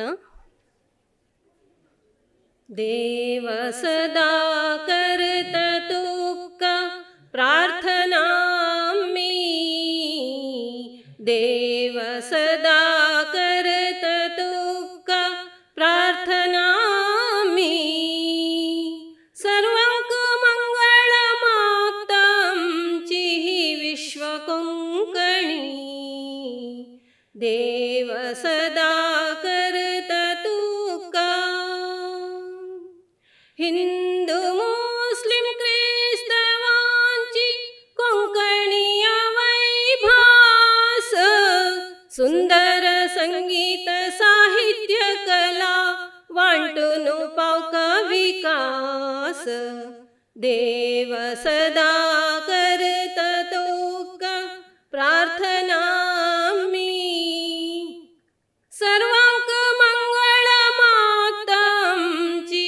केलं. देव सदा करत तुका प्रार्थना मी, देव सदा करत तुका प्रार्थना मी, सर्वांक मंगळ मागता आमची ही विश्व कोंकणी, देव सदा करत तुका. हिंदू मुस्लिम क्रिस्तवांची कोंकणी भास, सुंदर संगीत साहित्य कला वांटून पावका विकास, देव सदा करत तुका प्रार्थना मी, सर्वांक मंगळ मागता आमची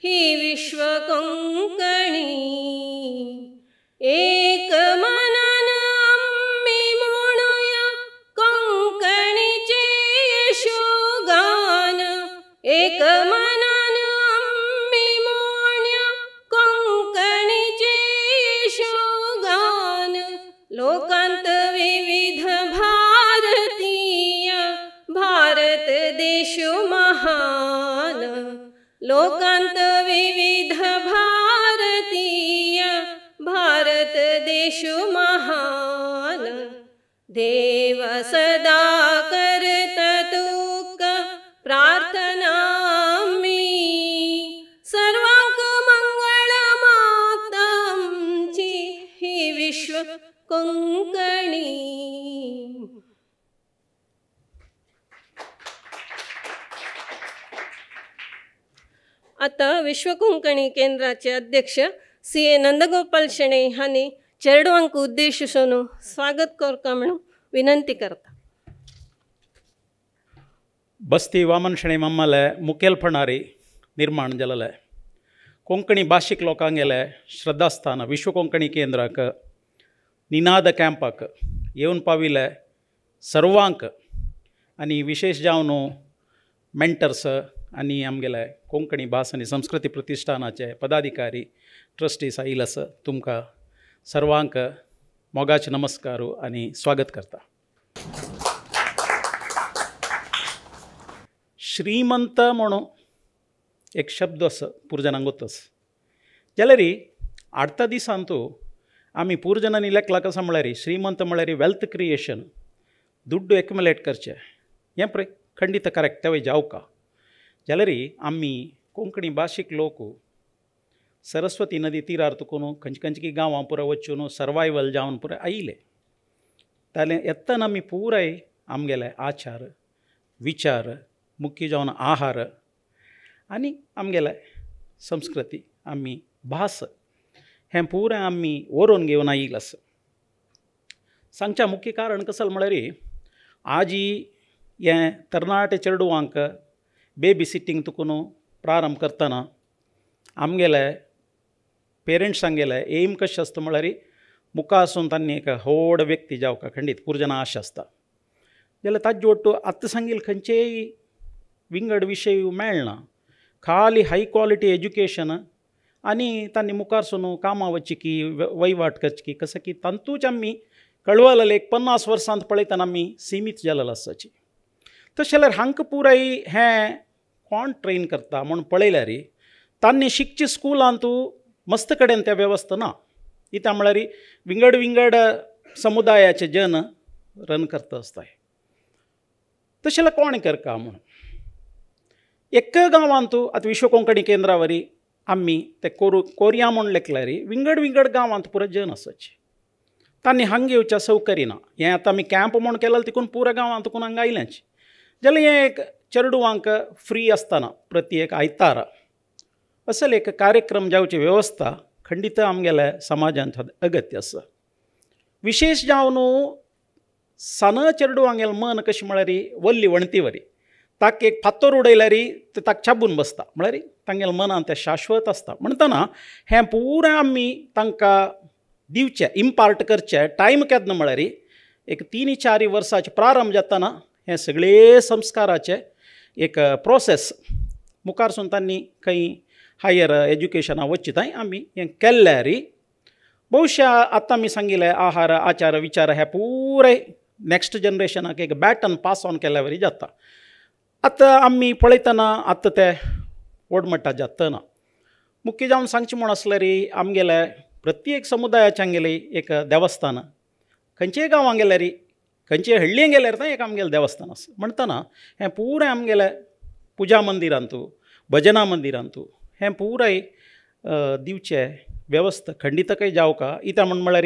ही विश्व कोंकणी, एक मनान आमी म्हणुया कोंकणीचे यशोगान, एक मनान आमी म्हणया कोंकणीचे यशोगान, लोकांत विविध भारतीय भारत देश महान, लोकांत विविध भारतीय भारत देश महान, देव सदा करत तुका प्रार्थना मी, सर्वांक मंगळ मागता आमची ही विश्व कोंकणी. आता विश्व कोंकणी केंद्राचे अध्यक्ष सी.ए. नंदगोपाल शेणै हांणी चेडवांक उद्देशून स्वागत करता म्हणून विनंती करता. बस्ती वामन शेणै मम्माले मुखेलपणारी निर्माण जालेले कोंकणी भाशीक लोकांगेले श्रद्धास्थान विश्व कोंकणी केंद्राक निनाद कॅम्पाक येवन पाविले सर्वांक आनी विशेष जावन मेंटर्स आनी आमगेले कोंकणी भास आनी संस्कृती प्रतिष्ठानाचे पदाधिकारी ट्रस्टीस आयिल्ले आसा, तुमकां सर्वांक मोगाचे नमस्कार आनी स्वागत करता. श्रीमंत म्हणून एक शब्द आसा पुर्जनांक वतस जाल्यार आडता दिसांत आमी पुर्जनांनी लेखला कसो म्हळ्यार श्रीमंत म्हळ्यार वेल्थ क्रिएशन, दुड्डू एक्युमुलेट करचें, हें पळय खंडीत करेक्ट तेवय जावका. जाल्यार आमी कोंकणी भाशीक लोक सरस्वती नदी तिरार तुकून खंयचे खंयचे गांवां पुराय वचून सर्वायवल जावन पुराय आयले, तालें येतना आमी पुराय आमगेले आचार विचार मुख्य जावन आहार आनी आमगेले संस्कृती आमी भास हें पुराय आमी व्हरून घेवन आयिल्लें आसा. सांगच्या मुख्य कारण कसलें म्हळ्यार आजी हें तरणाटे चेडवांक बेबी सिटींग तुकून प्रारंभ करतना आमगेले पेरंट्सांगेले एम कशें आसता म्हळ्यार मुखार आसून तांणी एक व्हड व्यक्ती जावका खंडीत पुर्जना आशा आसता. जाल्यार ताजे ಒಟ್ಟು आतां सांगील खंयचेय विंगड विशय मेळना, खाली हाय क्वॉलिटी एज्युकेशन आनी तांणी मुखार सून कामां वचची की वहिवाट करची की कसं की तांतूच आमी कळवलेले एक 50 वर्सांत पळयतना आमी सिमीत जालेलो आसाची. तशें जाल्यार हांकां पुराय हें कोण ट्रेन करता म्हूण पळयल्यार तांणी शिकचे स्कुलांत मस्त कडेन त्या वेवस्था ना. इत्या म्हळ्यार विंगड विंगड समुदायाचे जन रन करता आसताय. तशें जाल्यार कोण करता म्हूण एका गांवांत आतां विश्व कोंकणी केंद्रावरी आमी ते कोरया म्हूण लेखल्यार विंगड विंगड गांवांत पुराय जन आसाचे, तांणी हांगा येवच्या सौकर्य ना. हें आतां आमी कॅम्प म्हूण केला तिकून पुराय गांवांत तुकून हांगा आयल्याच. जाल्यार हें एक चेडवांक फ्री आसतना प्रति एक आयतारा असले एक कार्यक्रम जावची वेवस्था खंडीत आमगेल्या समाजांत अगत्य आसा. विशेष जावन सान चेडवांगेलें मन कशें म्हळ्यार वल्ली वणटी वरी, ताका एक फातोर उडयल्यार ते ताका चाबून बसता, म्हळ्यार तांगेल्या मनान तें शाश्वत आसता. म्हणटना हें पुराय आमी तांकां दिवचें, इम्पार्ट करचें टायम केन्ना म्हळ्यार एक 3-4 वर्सांचे प्रारंभ जातना हें सगळे संस्काराचे एक प्रोसेस मुखार सून तांणी खंय हायर एज्युकेशना वचची थंय आमी हें केल्ल्यार बहुशा आतां आमी सांगिल्लें आहार आचार विचार हे पुराय नॅक्स्ट जनरेशनाक एक बॅटन पास ऑन केल्या वरी जाता. आतां आमी पळयतना आतां ते व्हड मट्टा जातना मुख्य जावन सांगचें म्हूण आसल्यार आमगेले प्रत्येक समुदायाचें आमगेलें एक देवस्थान खंयचेय गांवांत गेल्यार खंयचेय हळ्ळें गेल्यार थंय एक आमगेलें देवस्थान आसा. म्हणटना हें पुराय आमगेलें पुजा मंदिरांतू भजना मंदिरांतू हें पुराय दिवचें वेवस्था खंडितकय जावका इत्या म्हण म्हळ्यार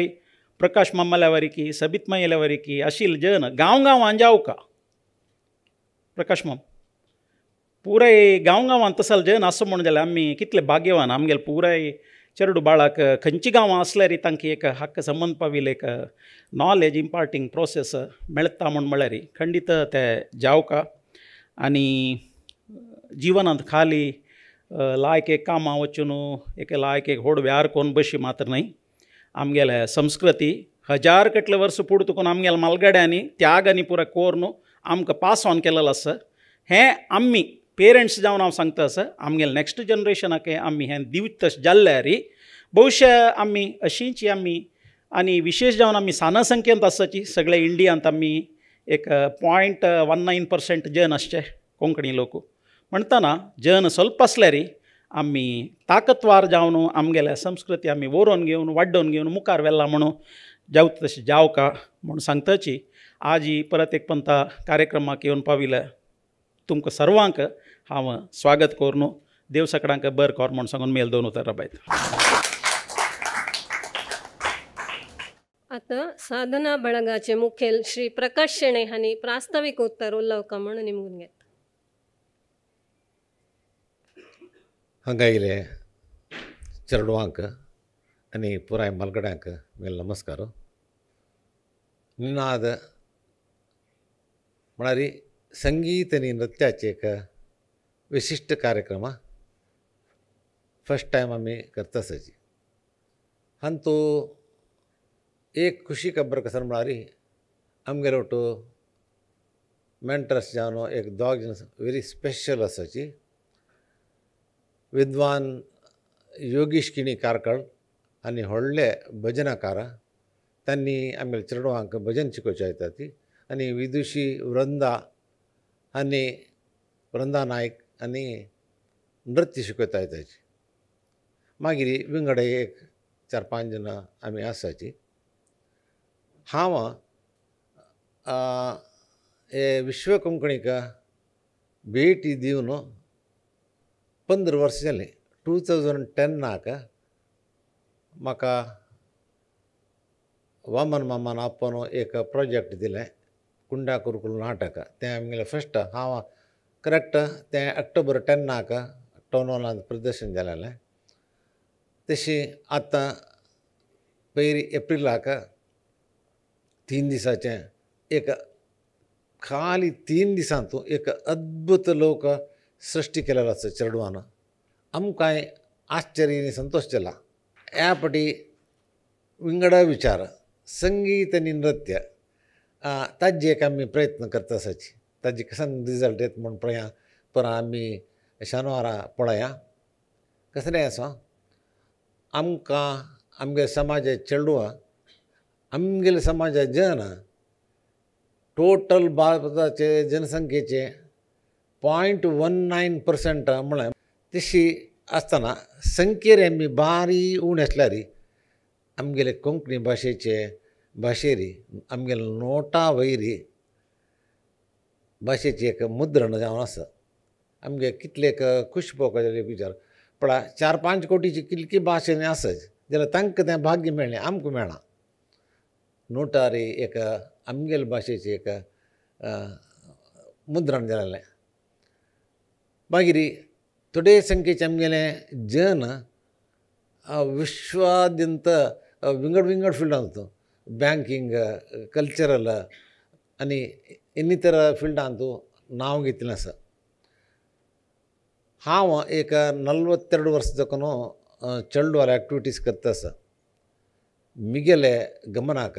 प्रकाश मामाल्या वरी सबित मायल्या वरी आशिल्ले जन गांव गांवान जावका. प्रकाश माम पुराय गांव गांवांत तसल जन आसा म्हूण जाल्यार आमी कितले भाग्यवान आमगेले पुराय चेरडू बाळाक खंयची गांवां आसल्यार तांकां एक हक्क संबंद पाविल्ले एक नॉलेज इम्पार्टींग प्रोसेस मेळटा म्हूण म्हळ्यार खंडीत ते जावका. आनी जिवनांत खाली लायक एक कामां वचून एक लायक एक व्हड व्यार कोन्न बशी मात्र न्हय आमगेले संस्कृती हजार कितले वर्स पुड तुकून आमगेले मालगड्यांनी त्याग आनी पुराय कोरून आमकां पास ऑन केलेलो आसा. हें आमी पेरंट्स जावन हांव सांगता आसा आमगेले नॅक्स्ट जनरेशनाक आमी हें दिवत तशें जाल्यार बहुशा आमी अशींच आमी आनी विशेश जावन आमी सान संख्येंत आसाची सगळे इंडियांत आमी एक 0.19% जन आसचे कोंकणी लोक म्हणटना जन स्वल्प आसल्यार आमी ताकतवार जावन आमगेल्या संस्कृती आमी व्हरोन घेवन वाड्डोवन घेवन मुखार व्हेला म्हणून जावत तशें जावका म्हूण सांगताची. आजी परत एक पंता कार्यक्रमाक येवन पाविल्ल्या तुमकां सर्वांक हांव स्वागत करून देव सगळ्यांक बरें कर म्हूण सांगून मेल दोन उतरां बायत. आतां साधना ಬಳगाचे मुखेल श्री प्रकाश शेणै हांणी प्रास्तावीक उत्तर उलोवका म्हणून निमगून घेता. हांगा येयले चेडवांक आनी पुराय मालगड्यांक म्हगेलो नमस्कार. निनाद म्हळ्यार संगीत आनी नृत्याचे एक विशिश्ट कार्यक्रम फर्स्ट टायम आमी करता आसाची. हांतू एक खुशी खबर कशें म्हळ्यार आमगेलो वटू मेंटर्स जावन एक दोग जाण वेरी स्पेशल आसाची. विद्वान योगीश किणी कारकळ आनी व्हडले भजनाकार तांणी आमगेल्या चेडवांक भजन शिकोवचें येता ती आनी विदुशी वृंदा आनी वृंदा नायक आनी नृत्य शिकयता येताची. मागीर विंगड एक 4-5 जाणां आमी आसाची. हांव हे विश्व कोंकणीक भेटी दिवन 15 वर्सां जालीं. 2010 म्हाका वामन मामान आपोवन एक प्रोजेक्ट दिलें कुंडा कुरकुल नाटक. तें आमगेलें फर्स्ट हांव करेक्ट तें ऑक्टोबर 10 टावन हॉलांत प्रदर्शन जालेलें. तशी आतां पयर एप्रिलाक 3 दिसाचें एक खाली 3 दिसांतू एक अद्भुत लोक सृश्टी केलेलो आसा चेडवान. आमकांय आश्चर्य आनी संतोश जाला. ह्या फावटी विंगड विचार संगीत आनी नृत्य ताजे एक आमी प्रयत्न करता आसाची. ताजे कसो रिजल्ट येता म्हूण पळया पर आमी शेनवारा पळया कसलें आसा आमकां आमगे समाजा चेडवां आमगेले समाजा जन टोटल भारताचे जनसंख्येचे 0.19% म्हळ्यार तशी आसतना संख्येर आमी बारी उणें आसल्यार आमगेले कोंकणी भाशेचे भाशेरी आमगेले नोटा वयरी भाशेची एक मुद्रण जावन आसा. आमगे कितले खूश पळोवपाक जाल्यार विचार पळय 4-5 कोटीची कितली भाशा आसत जाल्यार तांकां तें भाग्य मेळ्ळें आमकां मेळना. नोटार एक आमगेले भाशेचें एक मुद्रण जालेलें. मागीर थोडे संख्येचे आमगेले जन विश्वाद्यंत विंगड विंगड फिल्डांत बँकिंग कल्चरल आनी इतर फिल्डांत नांव घेतिल्लें आसा. हांव एक 42 वर्सां जावन चेडवाल एक्टिविटीज करता आसा. मिगेले गमनाक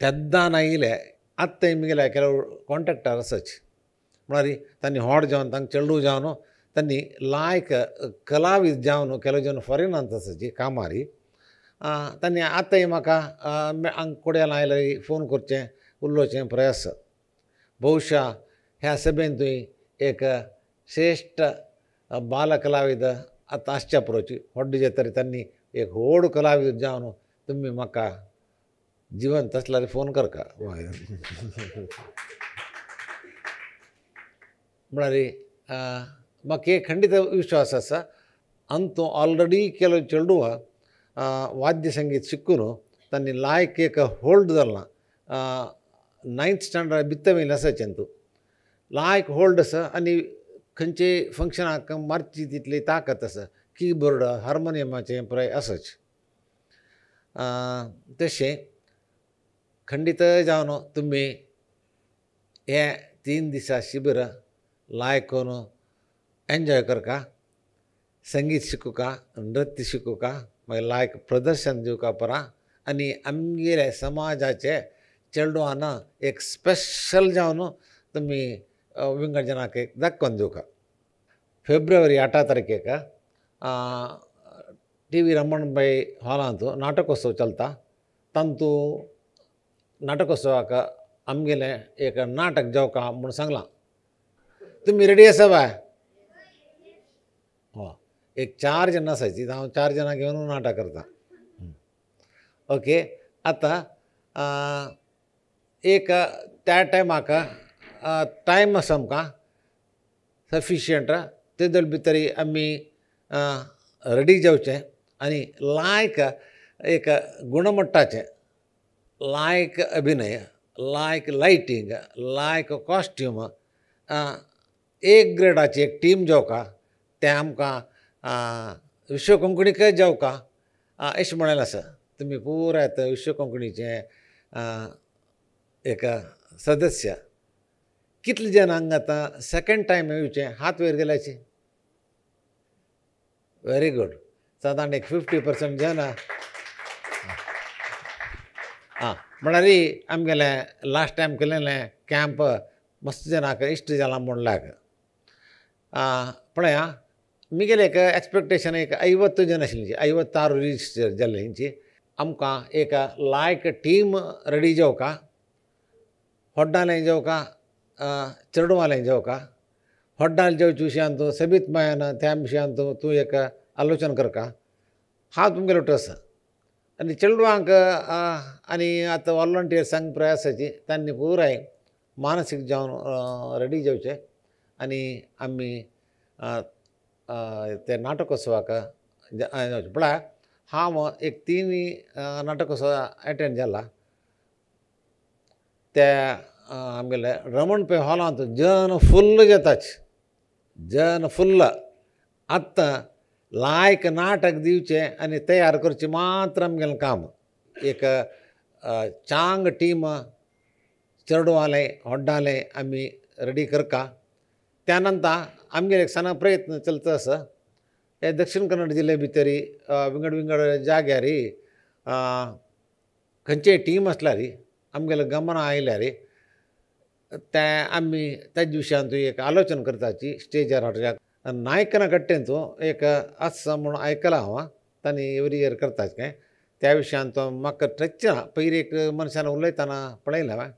तेद्दां आयिल्ले आतां मिगेले ಕೆಲವು कॉन्ट्रॅक्टर आसाच. म्हळ्यार तांणी होड जावन तांकां चेडूं जावन तांणी लायक कलावीद जावन केलो जावन फॉरेनांत आसाची कामारी तांणी आतांय म्हाका हांगा कोड्याला आयल्यार फोन करचें उलोवचें प्रयास. बहुशा ह्या सभेंतूय एक श्रेश्ठ बाल कलाविद आतां आसच्या पुरोची व्हडली जातरी तांणी एक व्हड कलाविद जावन तुमी म्हाका जिवंत आसल्यार फोन करका म्हळ्यार म्हाका एक खंडीत विश्वास आसा अंतू ऑलरेडी केलो चेडूं वाद्य संगीत शिकून तांणी लायक एक होल्ड जाला 9th standard भितर आसाचें अंतू लायक होल्ड आसा आनी खंयचे फंक्शनाक मारची तितली ताकत आसा कीबोर्ड हार्मोनियमाचें पुराय आसाच. तशें खंडीत जावन तुमी हे 3 दिसां शिबीर लायक करून एन्जॉय करका, संगीत शिकुका, नृत्य शिकुका, मागीर लायक प्रदर्शन दिवका परा आनी आमगेले समाजाचे चेडवान एक स्पेशल जावन तुमी विंगड जनाक एक दाखोवन दिवका. फेब्रुवारी 8 तारखेक टी.वी. रमण पै हॉलांत नाटकोत्सव चलता. तांतू नाटकोत्सवाक आमगेलें एक नाटक जावका म्हूण सांगलां. तुमी रेडी आसा बाय? हय, एक 4 जाणां आसाची, हांव 4 जाणां घेवन नाटक करता. ओके, आतां एक त्या टायमाक टायम आसा आमकां सफिशियंट, तेदोळ भितर आमी रेडी जावचें आनी लायक एक गुणमट्टाचें लायक अभिनय, लायक लायटींग, लायक कॉस्ट्यूम, एक ग्रेडाची एक टीम जावका तें आमकां विश्व कोंकणीकय जावका अशें म्हणलें आसा. तुमी पुराय आतां विश्व कोंकणीचें एक सदस्य कितले जाण हांगा आतां सेकेंड टायम येवचें हात वयर गेल्याचे? व्हेरी गुड, सादारण एक 50% जाणां. आं, म्हळ्यार आमगेलें लास्ट टायम केलेलें कॅम्प मस्त जाणांक इश्ट जाला म्हूण लाग. पळया मिगेले एक एक्सपेक्टेशन एक 50 जन आशिल्ली, 56 रिजिस्टर जाल्ले हेंची. आमकां एक लायक टीम रेडी जावका, होड्डालें जावका, चेडवालें जावका. होड्डाल जेवचे विशयांत सबीत मायान त्या विशयांत तूं एक आलोचन करका, हांव तुमगेलो ट्रस्ट. आनी चेडवांक आनी आतां वॉलंटियर्सांक प्रयासाची तांणी पुराय मानसीक जावन रेडी जावचें आनी आमी ते नाटकोत्सवाक जावचें. पळय हांव एक 3 नाटकोत्सव एटेंड जाला. त्या आमगेले रमण पै हॉलांत जन फुल्ल जाताच, जन फुल्ल. आतां लायक नाटक दिवचें आनी तयार करचें मात्र आमगेलें काम. एक चांग टीम चेडवालें होड्डालें आमी रेडी करका. त्या नंतर आमगेले एक सण प्रयत्न चलता आसा. हे दक्षिण कन्नड जिल्ले भितर विंगड विंगड जाग्यार खंयचेय टीम आसल्यार आमगेलें गमन आयल्यार तें आमी तेज विशयांत एक आलोचन करताची स्टेजार हाडच्या. नायकना कट्टेंतू एक आसा म्हूण आयकलां हांव, तांणी एवरी इयर करतात काय त्या विशयांत म्हाका टच ना. पयलीं एक मनशान उलयतना पळयलें हांवें.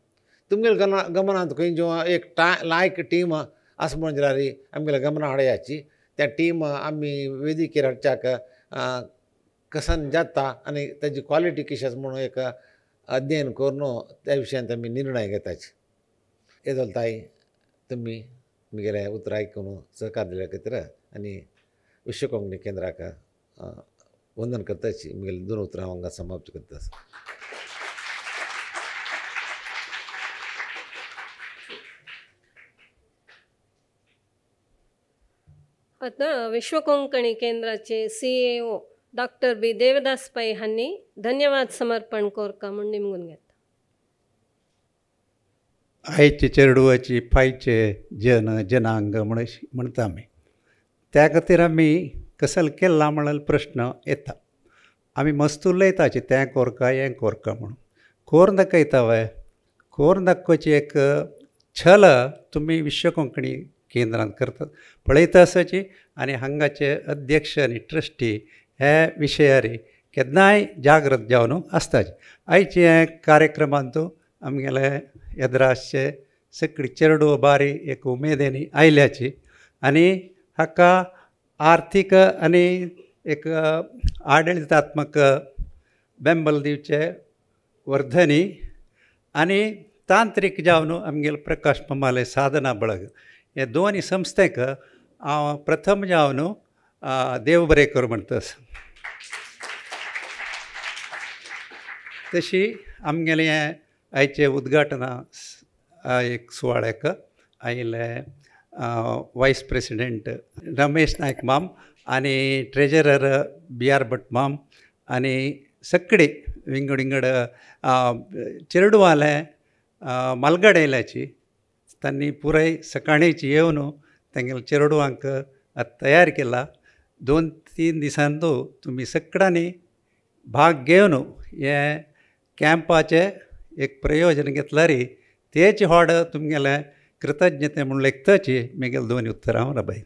तुमगेले गमनांत खंय जेवा एक लायक टीम आसा म्हूण जाल्यार आमगेल्या गमना हाडयाची. त्या टीम आमी वेदिकेर हाडच्याक कसन जाता आनी ताजी क्वॉलिटी कशी आसा म्हणून एक अध्ययन करून त्या विशयांत आमी निर्णय घेताची. येदोल ताई तुमी म्हगेलें उतरां आयकून सहकार दिल्या खातीर आनी विश्व कोंकणी केंद्राक वंदन करताची. म्हगेलीं 2 उतरां हांगा समाप्त करता. आतां विश्व कोंकणी केंद्राचे CAO doctor B Devdas Pai हांणी धन्यवाद समर्पण कोरका म्हूण निमगून घेता. आयचे चेडवाची फायचे जन जनांग म्हण म्हणटा आमी, त्या खातीर आमी कसल केला म्हणल्यार प्रश्न येता. आमी मस्त उलयताची तें कोरका हें कोरका म्हणून कोर दाखयता वय. कोर दाखोवची एक छल तुमी विश्व कोंकणी केंद्रांत करतात पळयता आसाची आनी हांगाचे अध्यक्ष आनी ट्रस्टी हे विशयारी केन्नाय जागृत जावन आसताचे. आयचे हे कार्यक्रमांत आमगेले येद्रासचे सगळी चेरडूव बारी एक उमेदीन आयल्याची आनी हाका आर्थीक आनी एक आडळितात्मक बेंबल दिवचे वर्धनी आनी तांत्रीक जावन आमगेले प्रकाश मामाले साधना बळग हे दोनी संस्थेक हांव प्रथम जावन देव बरें करूं म्हणटा. तशी आमगेलें हें आयचें उद्घाटना एक सुवाळ्याक आयिल्ले वायस प्रेसिडेंट रमेश नायक माम आनी ट्रेजरर बी आर भट माम आनी सगळे विंगड विंगड चेरडुवाले मालगडेल्याची तांणी पुराय सकाळींच येवन तेंगेले चेरडुवांक तयार केला. 2-3 दिसान तुमी सगळ्यांनी भाग घेवन हे कॅम्पाचें एक प्रयोजन घेतल्यार तेच होड तुमगेलें कृतज्ञते म्हूण लेखताची म्हगेले दोन उत्तरां हांव राबय.